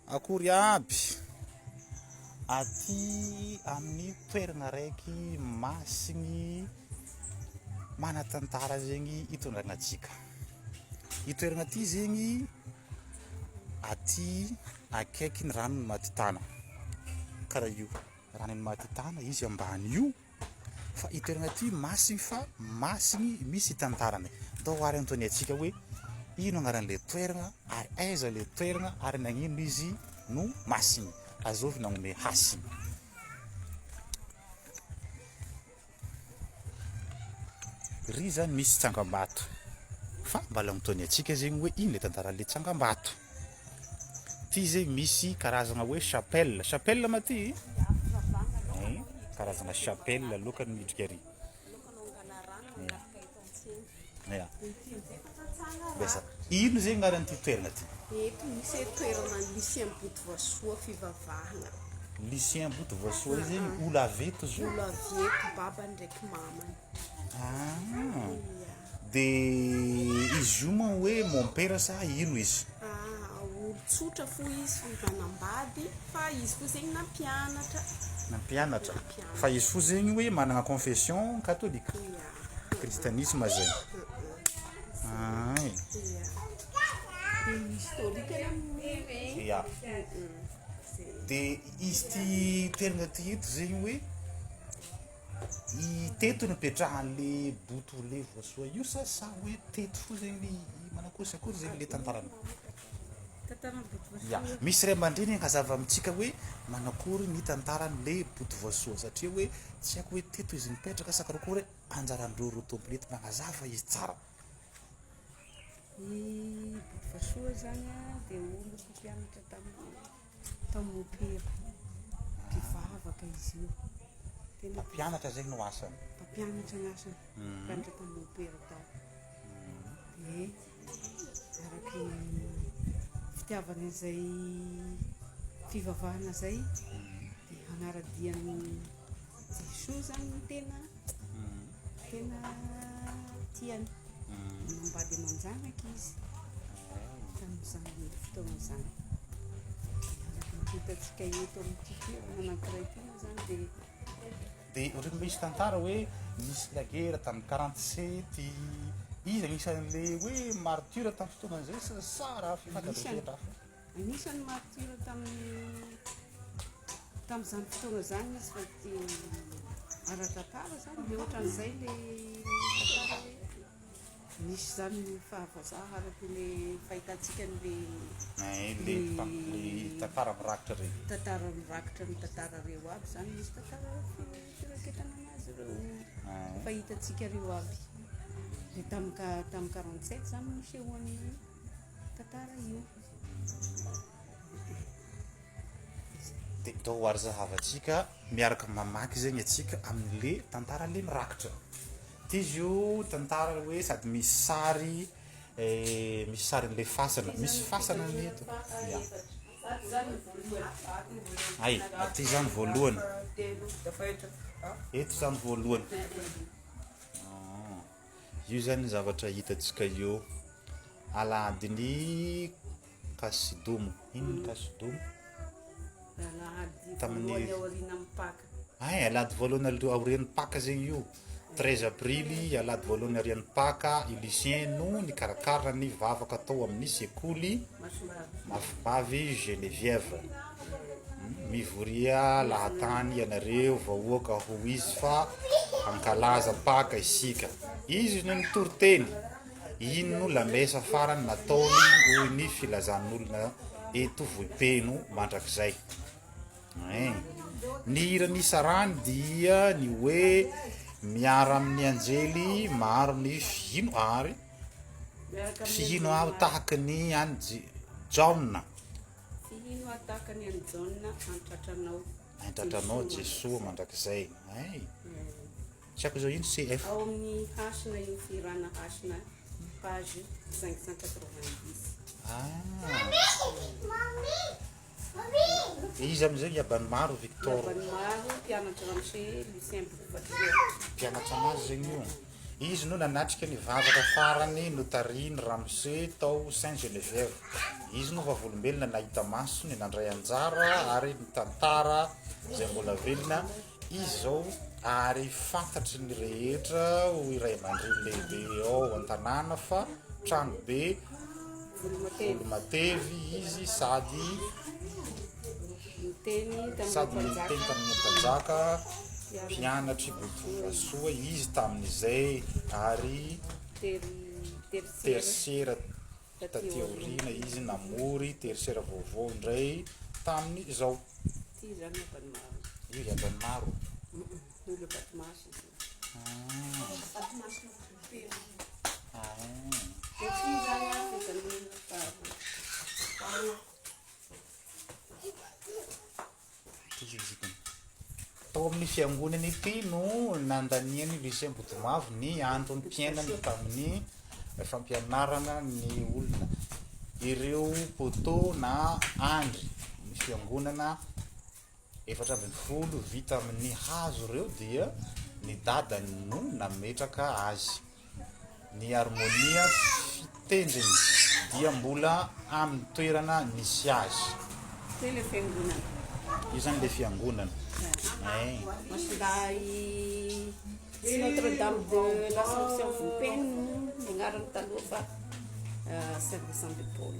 Akory aby! Aty amin'ny toerana araiky masigny manan-tantara zegny itondragna antsika. Io toerana ty zegny aty akaikin'ny ranon'i Matitana, karaha io ranon'i Matitana izy ambany io. Fa i toerana ity masigny fa masigny misy itantarany. Ndao ary anotaniantsika hoe ino agnaran'le toerana ary aiza le toerana ary nagnino izy no masigny? Azovy nagnome hasiny? Ry zany misy tsangambato fa mbala anotaniantsika zegny hoe ino le tantaran'le tsangambato? Ty zegny misy karazagna hoe chapelle, chapelle ma ty? Karazagna chapelle aloka ny midriky ary. Ya. Besa. Ino zegny agnaran'ity toerana ty? Eto misy toerana Lucien Botovasoa fivavahana. Lucien Botovasoa io zegny olo avy eto zo? Olo avy eto, babany ndraiky mamany. Ah. De izy io moa hoe mompera sa ino izy? Ah, olo-tsotra fo izy fo manambady fa izy fo zegny nampianatra. Nampianatra. Fa izy fo zegny hoe managna confession katolika. Ya. Kristianisma zay. Ay. Ya. De historique amin'ny regny. Ya. De izy ty toerana ty eto zegny hoe I teto nipetrahan'le boto le voasoa io sa sa hoe teto fo zegny manakory sy akory zegny le tantarany? Tantaran'ny boto voasoa. Ya, misy ray aman-dreny agnazava amintsika hoe manakory ny tantaran'le boto voasoa satria hoe tsy haiko hoe teto izy nipetraka sa karakory hoe anjarandreo roa tompony eto magnazava izy tsara. Ny boto voasoa zany dia olo mpampianatra tamin'ny Tao Mopera. Mpivavaka izy io. Tena Mpampianatra zegny no asany. Mpampianatra ny asany. Mpampianatra tao Mopera tao. Dia araky ny fitiavany an'izay fivavahana izay dia hanara-dia an'i Jesoa zany no tena tena tiany. Nanambady aman-janaka izy tamin'izany fotoana izany. Araka ny hitantsika eto amin'ity toerana anankiray ity moa izany dia Dia ohatran'ny misy tantara hoe nisy la guerre tamin'ny 47, izy anisan'le hoe martyr tamin'ny fotoanan'izay sa sa raha Anisan'ny anisan'ny martyr tamin'ny tamin'izany fotoana izany izy fa ara-tantara izany dia ohatran'izay ilay tantara hoe nisy izany ny fahavazaha araka ilay fahitantsika an'ilay Ilay tantara mirakitra ireny. Tantara mirakitra ny tantara ireo aby izany, misy tantara firaketana anazy ireo fahitantsika ireo aby. Dia tamin'ny tamin'ny 47 izany no nisehoan'ny tantara io. Dia ndao ary zahavantsika miaraka mamaky zegny atsika amin'le tantara le mirakitra. Ty izy io tantara hoe sady misy sary misy sarin'le fasana, misy fasana anie eto. Ya. Hay, aty zany voalohany. Eto zany voalohany. Io zany zavatra hitantsika eo. Alahadin'ny Kasidomo. Ino ny Kasidomo? Alahady voalohany aorianan'ny Paka. Ay, alahady voalohany aorian'ny Paka zegny io. 13 aprily, alahady voalohany aorian'ny Paka, i Lucien no nikarakara ny vavaka tao amin'ny sekoly Mafimbavy Geneviève. Mivoria lahatany ianareo vahoaka ho izy fa hankalaza Paka isika. Izy no nitory teny. Iny no lamesa farany nataony hoy ny filazan'olona eto Vohipeno mandrakizay. Ein. Ny hira nisarahany dia ny hoe miara amin'ny anjely maro ny fihino ary fihino aho tahaka ny an'i Jaona. Fihino aho tahaka ny an'i Jaona an-tratranao. An-tratranao Jesoa mandrakizay. Ein. Tsy haiko izao ino CF. Ao amin'ny hasina io fihirana hasina page 590. Ah. Iza amin'izay Iabanimaro Victor. Iabanimaro mpianatra ramose Lucien Bokovatrisoa. Mpianatra anazy zegny io. Izy no nanatrika ny vavaka farany notarihin'i Ramose tao Saint Geneviève. Izy no vavolombelona nahita maso ny nandray anjara ary nitantara izay mbola velona izy izao ary fantatry ny rehetra ho iray aman-dreny lehibe ao an-tanàna fa trano be volomatevy izy sady sady niteny tamin'ny mpanjaka mpianatry Botovasoa izy tamin'izay ary tertiaire taty aoriana izy namory tertiaire vaovao indray tamin'izao. Ity izany Abadimaro. Io i Abadimaro. Io le Batimasy izy. Batimasy no Ity izany an, fijanonana faharoa. Tao amin'ny fiangonana ity no nandanian'i Lucien Botomavo ny androm-piainany tamin'ny fampianarana ny olona. Ireo poteau na andry ny fiangonana 14 vita amin'ny hazo ireo dia ny dadany no nametraka azy. Ny harmonia fitendriny dia mbola amin'ny toerana nisy azy. Zay le fiangonana. Io zany le fiangonana. Eh. Masindahy tsy Notre Dame de l'Assomption Vohipeno ny agnarany taloha fa Saint Vincent de Paul.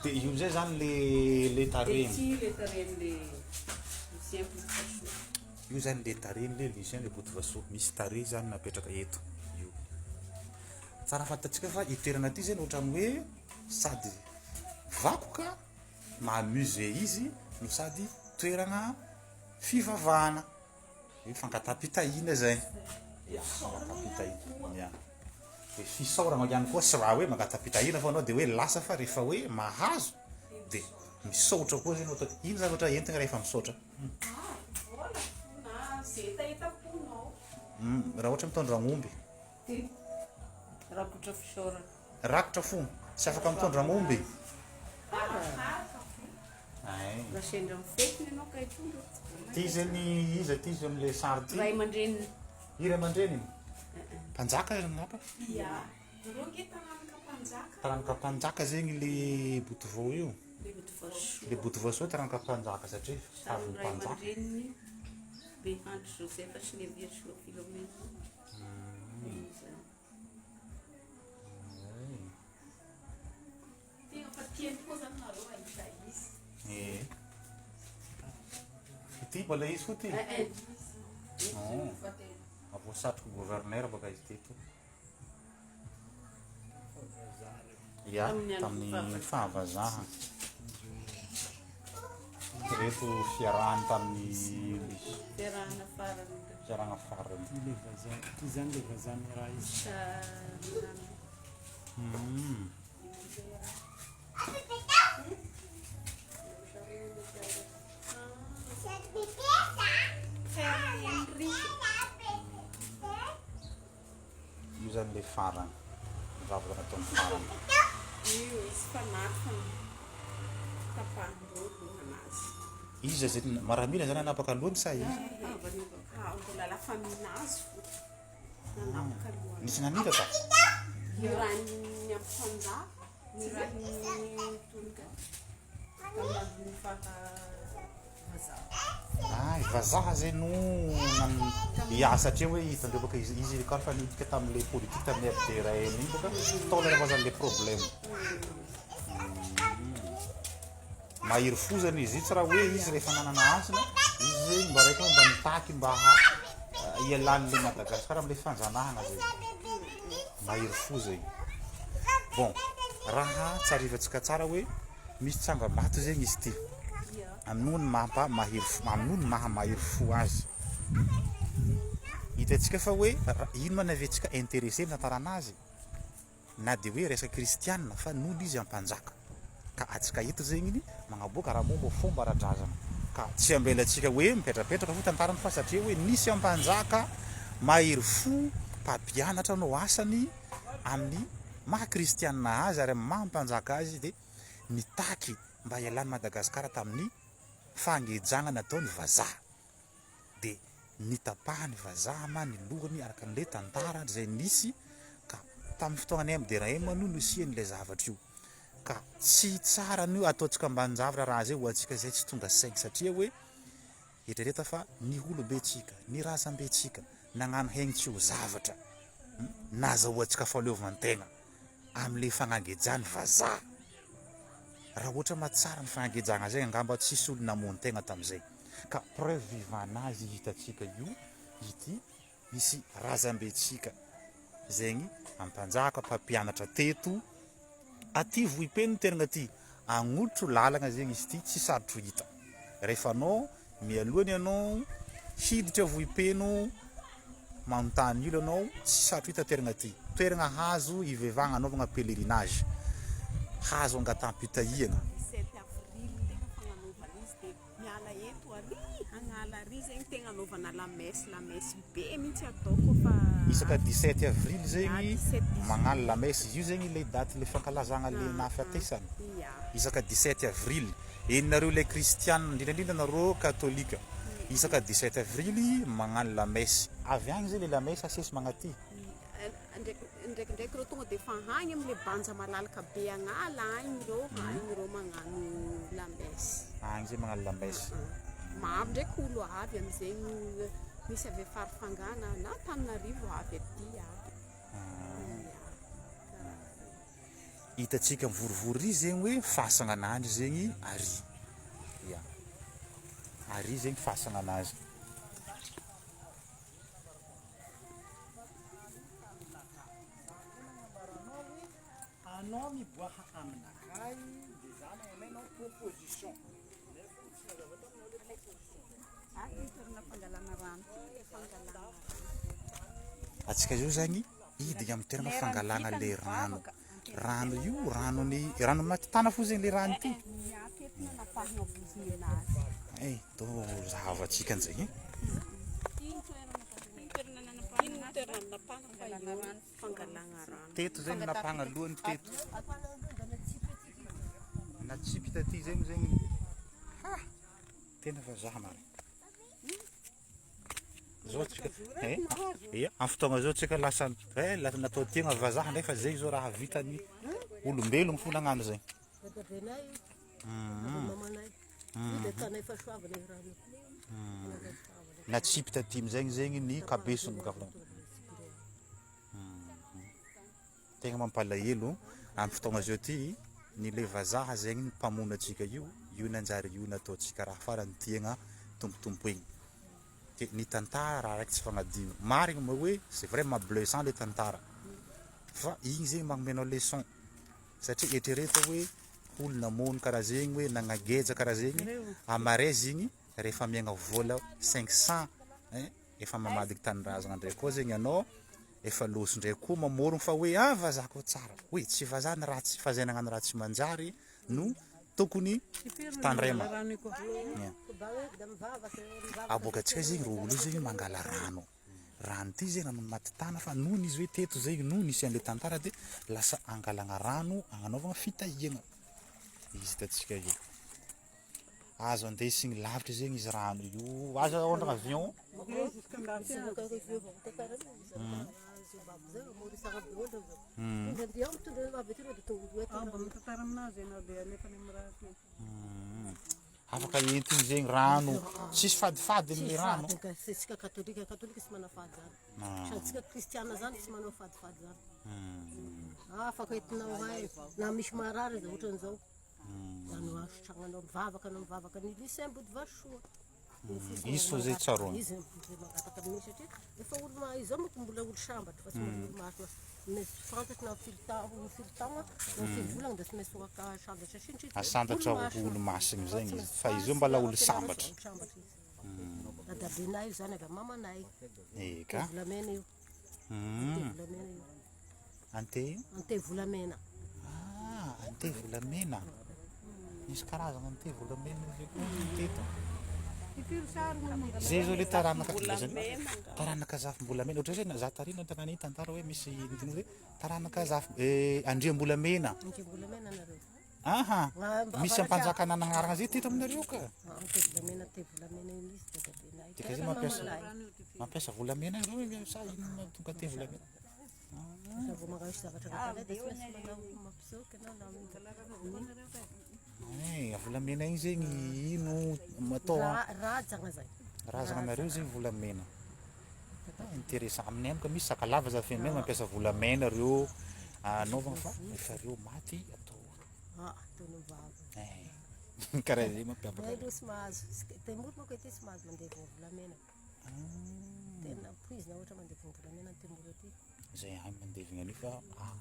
Dia io amizay zany le le tarehiny. Dia ity le tarehiny le Lucien Botovasoa. Io zany le tarehiny le Lucien le Botovasoa. Misy tarehy zany napetraka eto io. Tsara fantatsika fa io toerana ity zany ohatran'ny hoe sady vakoka maha musée izy no sady toerana fivavahana. Hoe fangataham-pitahiana zay. Ya, fangataham-pitahiana. Ya. Dia fisaorana ihany koa, tsy raha hoe mangataham-pitahiana fa anao dia hoe lasa fa rehefa hoe mahazo dia misaotra koa zay anao. Ino zavatra entina rehefa misaotra? Raha ohatra mitondra omby. Rakotra fisaorana. Rakotra fo, tsy afaka mitondra omby. Raha sendra mifetiny ianao ka hitondra. Ty zany iza ty izy amin'ilay sary ty? Ray aman-dreniny. I ray aman-dreniny? Mpanjaka angamba? Ia. Ireo nge taranaka mpanjaka. Taranaka mpanjaka zegny le Botovao io. Le Botovasoa. Le Botovasoa taranaka mpanjaka satria avy Ray mpanjaka. aman-dreniny Behandry Joseph sy Lévia Solo Philomène. Tegna fa tiany koa zany nareo ahita izy. Ee. Ity mbola izy koa ty? Eh eh. Oh. Voasatroky gouverneur baka izy teto. Ya, tamin'ny fahavazaha. Ireto fiarahany tamin'ny Fiarahana farany. Fiarahana farany. Ity le vazaha, ity zany le vazaha miraha izy. Mm. Io zany le farany, ny vavaka nataony farany. Io izy fa maty fa tapahin-dreo lohanazy. Iza zay maramila zany hanapaka lohany sa iza? Mbola la famille nazy fo nanapaka lohany. Nisy naniraka? Nirahin'ny ampanjaka, nirahin'ny tolika. Tamin'ny faha vazaha. Ah, vazaha zay no nan ya satria hoe hitandreo baka izy izy kara fa niditra tamin'le politique tamin'ny FDRN iny baka tao le raha le problème. Mahery fo zany izy io, tsy raha hoe izy rehefa nanana hasina, izy zegny mba raiky hoe mba nitaky mba ha hialan'le Madagascar am'le fanjanahana zay. Mahery fo zay. Bon, raha tsarivantsika tsara hoe misy tsangambato zegny izy ity. Amin'io ny mampa mahery fo, amin'io ny maha mahery fo azy. Hitantsika fa hoe ino ma nahaviantsika intéressé mitantara anazy? Na dia hoe resaka kristianina fa nony izy ampanjaka. Ka atsika eto zegny ny magnaboaka raha momba fomba ara-drazana. Ka tsy ambelantsika hoe mipetrapetraka fo tantarany fa satria hoe nisy ampanjaka mahery fo mpampianatra no asany amin'ny maha kristianina azy ary amin'ny maha mpanjaka azy dia nitaky mba hialan'i Madagasikara tamin'ny fangejagna nataon'ny vazaha. Dia. Nitapahany vazaha ma ny lohany araka an'ilay tantara izay nisy ka tamin'ny fotoagnan'ny MDRM no nisian'ilay zavatra io. Ka tsy tsara an'io ataontsika ambanin-javatra raha izay ho antsika izay tsy tonga saina satria hoe eritrereto fa ny olobentsika, ny razambentsika nagnano hegny tsy ho zavatra nazahoantsika fahaleovan-tegna amin'ilay fagnagejany vazaha. Raha ohatra ma tsara ny fagnagejagna zay angamba tsisy olo namono tegna tamin'izay. Ka preuve vivant azy hitantsika io ity misy razambentsika zegny ampanjaka mpampianatra teto aty Vohipeno ny toeragna aty agnolotro lalagna zegny izy ity tsy sarotro hita rehefa anao mialoha ny anao hiditra Vohipeno manontany olo anao tsy sarotro hita toeragna aty toeragna hazo ivevagna anaovagna pelerinage hazo angatam-pitahiagna. 17 avril tegna fagnanaovana izy dia Miala eto ary agnala ary zegny tegna anaovana la messe la messe be mintsy atao koa fa Isaka 17 avril zegny magnano la messe, io zegny le daty le fankalazagna le nahafatesany, isaka 17 avril, eny nareo le kristiana indrindra indrindra nareo katolika, isaka 17 avril magnano la messe, avy agny zay le la messe asesy magnaty. Ndraikindraiky reo tonga de efa agny amle banja malalaka be agnala agny reo agny reo magnano la messe. Agny zay magnano la messe. Maro ndraiky olo avy amizegny misy avy Farafangana na Antananarivo avy aty aby. Ia karaha zay. Hitantsika mivorivory ry zegny hoe fasagna anandry zegny ary. Ia. Ary zegny fasagna anazy. Anao miboaha aminakay de za magnamay anao proposition nefa tsy nazava taminao le proposition. Ato ny toerana fangalana rano ty le fangalana rano. Antsika zao zany hidigna amin'ny toerana fangalana le rano. Rano io ranon'ny rano maty tana fo zegny le rano ty. Miato eto nanapahana vozon'enazy. Eh, tô zahavantsika an'izay e. Teto zay no napahana lohany teto. Natsipy taty zay moa zegny. Ha! Tena vazaha marina. Zao tsika eh, ia, amin'ny fotoagna zao tsika lasa eh, lasa natao tegna vazaha nefa zegny zao raha vitan'ny olombelogno fo nagnano zegny. Dadabenay io, dadabe mamanay. Io dia tanay fahasoavana io rano io. Natsipy taty amizegny zegny ny kabesony baka avy Tegna mampalahelo amin'ny fotoagna zao ty ny le vazaha zegny ny mpamono antsika io, io nanjary io nataontsika raha farany tiagna tompotompoegny. De ny tantara raha raiky tsy fagnadino. Marigny moa hoe c'est vrai maha blessant le tantara fa igny zegny magnome anao leçon satria eritrereto hoe olo namono karaha zegny hoe nagnageja karaha zegny amaraizy igny rehefa amiagna vola 500 hein efa mamadiky tanindrazagna ndray koa zegny anao efa lôso ndray koa mamorogno fa hoe ah vazaha koa tsara hoe tsy vazaha ny ratsy fa zay nagnano raha tsy manjary no tokony tandrema aboakantsika zegny rô olo io zegny mangala rano rano ty zegny rano maty tana fa nony izy hoe teto zegny no nisy an'le tantara de lasa angalagna rano agnanaovagna fitahiagna izy hitantsika io Azo andesigny lavitra zegny izy rano io, azo aondragna avion. Afaka entigny zegny rano, tsisy fadifady le rano. Tsika katolika, katolika tsy manao fady zany. Sady tsika kristiana zany tsy manao fadifady zany. Afaka entinao hay na misy marary aza ohatran'izao. Zany ho asitragnanao mivavaka anao mivavaka ny Lucien Bodivasoa. Izy fo zay tsaroana. Izy zay mangataka amin'iny satria efa olo ma izao manko mbola olo sambatra fa tsy mbola olo mahazo ny fantatro na firy taona firy taona na firy volana dia tsy maintsy ho asantatra sintry Asantatra ho olo masina zegny izy fa izy io mbola olo sambatra. Sambatra izy. Dadabenay io zany avy amin'ny mamanay. Eka. Volamena io. Volamena io. Ante? Ante volamena. Ah, ante volamena. Misy karazana ante volamena zay koa teto. Zay zao le taranaka taranaka zafimbolamena. Ohatra zay za tarina tantara tantara hoe misy hoe taranaka zafy eh, Andriambolamena. Andriambolamena nareo. Aha, Ah, mba misy avaratra. ampanjakana anagnarana zay teto aminareo ka. Ah, tey volamena, tey volamena iny izy dadabenay. Dika zay mampiasa mampiasa volamena ireo sa inona tonga tey volamena? Raha vao magnano zavatra nataonay dia tsy maintsy manao mampisoka anao na Eh, volamena igny zegny ino atao Ra- rajagna zay. razagna anareo zegny volamena. Ah, intéressant. Aminay amiko misy sakalava za feno mampiasa volamena reo anaovagna fa efa reo maty atao. Ah, ataonao vava. Eh, karaha zay mampiavaka. Nay aloha tsy mahazo. Temory manko aty tsy mahazo mandeha volamena. Tena poizina ohatra mandeha volamena ny temory aty. Zay agny mandevigna an'io fa ah,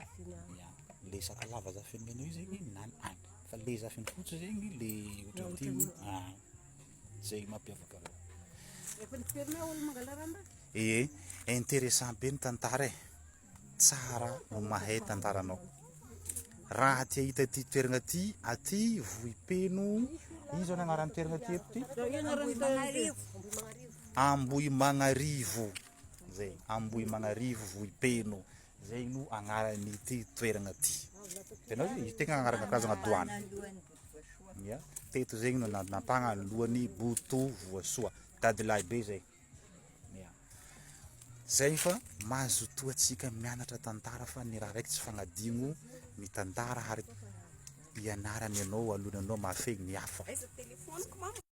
Afina. ya. Le sakalava zafimena io zegny nany agny. Fa le zafimpotsy zegny le ohatran'ity ah, zay mampiavaka reo. Efa niferina olo mangala rano? Ee, intéressant be ny tantara e. Tsara no mahay tantaranao. Raha te hahita ity toerana ity, aty Vohipeno, iza no agnaran'ny toerana aty eto ty? Ambohimagnarivo. Zay, Ambohimagnarivo Vohipeno. Zay no agnaran'ity toerana ty. Hitanao izy tegna agnarana karazagna doany. Ya, teto zegny no nampagna ny lohan'ny Boto Voasoa. Dadilahy be zay. Ya. Zay fa mazotoa antsika mianatra tantara fa ny raha raiky tsy fagnadigno ny tantara ary ianarany ianao alohan'ny anao mahafehy ny hafa. Aiza telefoniko mama?